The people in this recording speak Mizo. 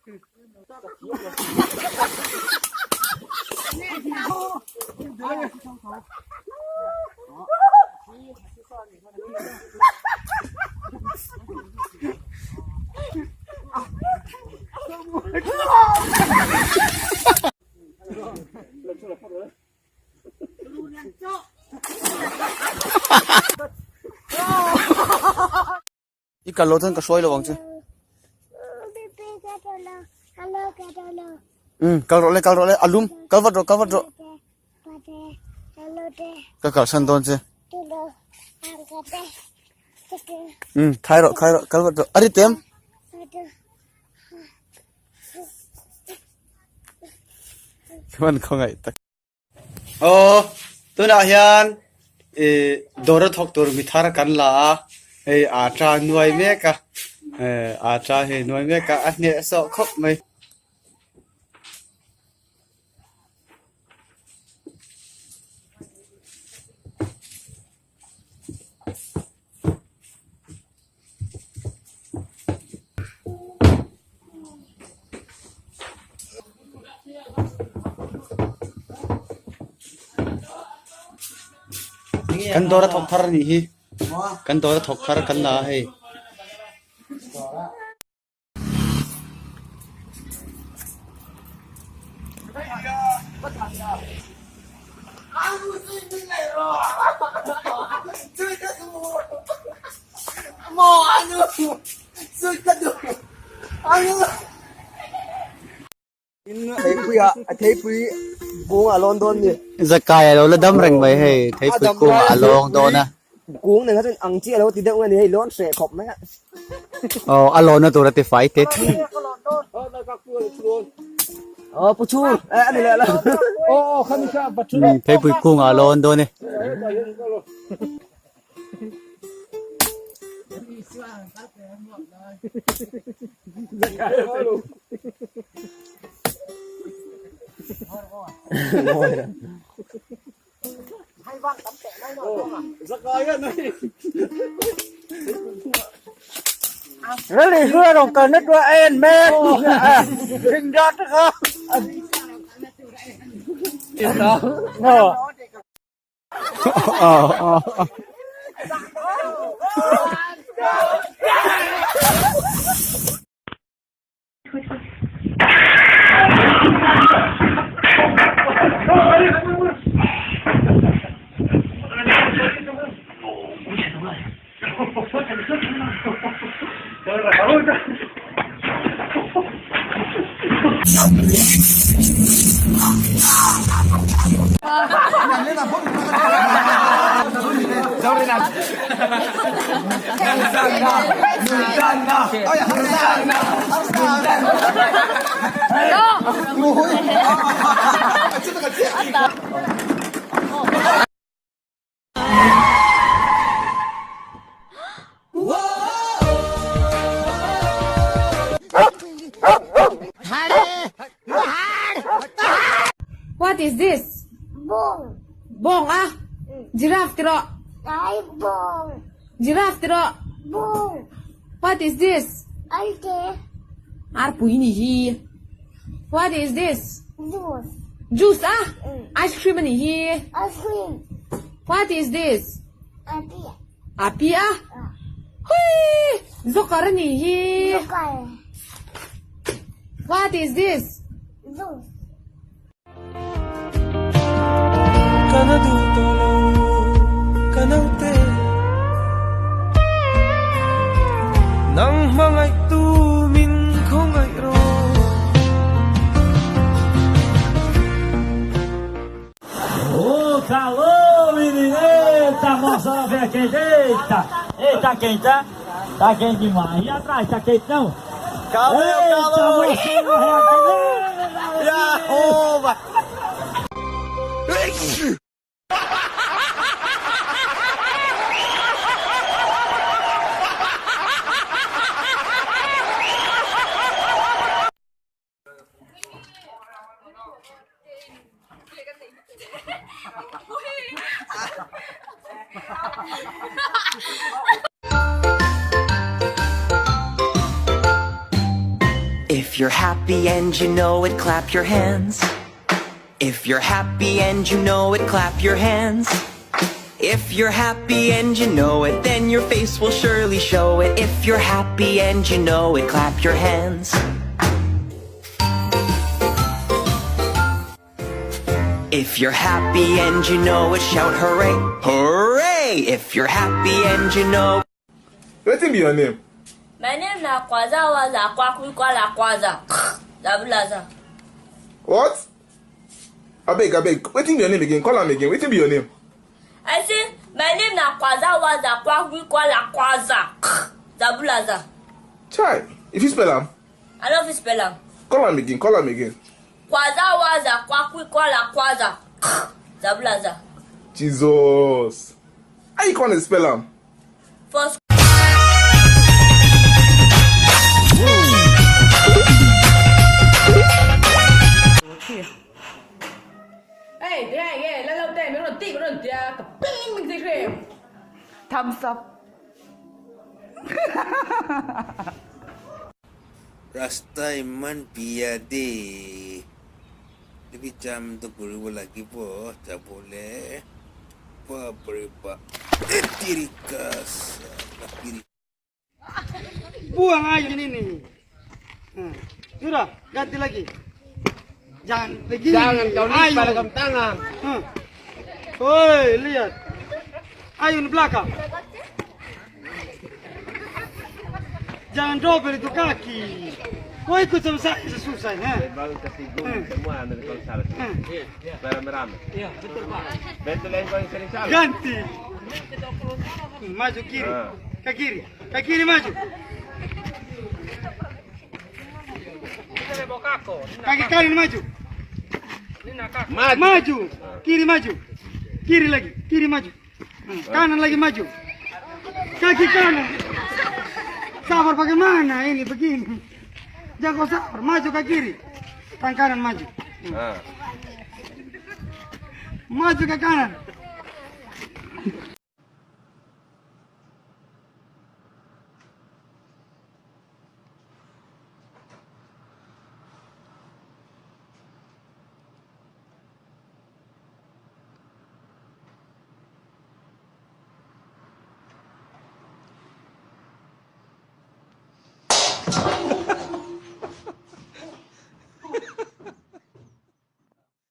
I kal lo chuan ka hruai lo ang che. Um kal rawh le kal rawh le a lum kal vat rawh kal vat rawh. Ka kalsan dawn che. Um khai rawh khai rawh kal vat rawh a ri tem. Chuan khawngaih tak. Aw tunah hian ih dawr a thawk tur mi thar kan la a hei atta nuai mek a eh atta hei nuai mek a a hneh sawh khawp mai. Kan dawr a thawk thar a nih hi kan dawr a thawk thar kan la a hei. Zakai a lo la dam reng mai hei theipui kungah a lawng dawn a. Kung nen kha chuan ang chiah lo ti deuh nge ni hei lawn hreh khawp mai a. Aw a lawn na tur a ti fai te. Aw pu chhun eh ani leh la. Theipui kungah a lawn dawn e. What is this? Bawng. Bawng a? Giraffe ti rawh. Ai bawng. Giraffe ti rawh. Bawng. What is this? Alte. Arpui ni hi. What is this? Juice. Juice a? Ice cream a ni hi. Ice cream. What is this? Api. Api a? Hui! Joker a ni hi. Joker. What is this? Juice. Kana duh tawh lo ka naute Nang hmangaih tu min khawngaih rawh. Ô calor, menino! Eita, moça, vem quente! Eita! Eita, quente, tá? Tá quente demais. E atrás, tá quente não? Calor, Eita, calor! moça, Arroba! If you're happy and you know it, clap your hands. If you're happy and you know it, clap your hands. If you're happy and you know it, then your face will surely show it. If you're happy and you know it, clap your hands. If you're happy and you know it, shout hooray, hooray! If you're happy and you know Wetin be your name? My name na Kwaza Waza Kwakwikwa Kwaza Zabulaza. What? Abeg, abeg, wetin be your name again? Call am again. Wetin be your name? I say my name na Kwaza Waza Kwakwikwa Kwaza Zabulaza. Chai, you fit spell am? I no fit spell am. Call am again, call am again. Kwaza Waza Kwakwikwa Kwaza Zabulaza. Jesus. How you come dey spell am? For Hey, yeah, yeah, la lo te, mi ron ti, mi ron tia, ka ping mi ti hrim. Thumbs up. ৰাস্তা ইমান বিয়া দেই ট্ৰেফিক জামটো কৰিব লাগিব যাবলে বাপৰে বাপ ধেৎ তেৰিকা চালা পিৰি Buang aja ini. Sudah, ganti lagi. Jangan begini. Jangan kau lipat dalam tangan. Oi, lihat. Ayun belakang. Jangan dobel itu kaki. Kau ikut sama saya susah ya. Baru kasih semua kalau salah. Rame-rame. Iya, betul Pak. Betul yang kau sering salah. Ganti. Maju kiri. Ke kiri. Ke kiri maju. Kaki kanan maju. Maju. Maju. Kiri maju. Kiri lagi. Kiri maju. Kanan lagi maju. Kaki kanan. Sabar bagaimana ini begini. Jangan kau sabar. Maju ke kiri. Tangan kanan maju. Maju ke kanan.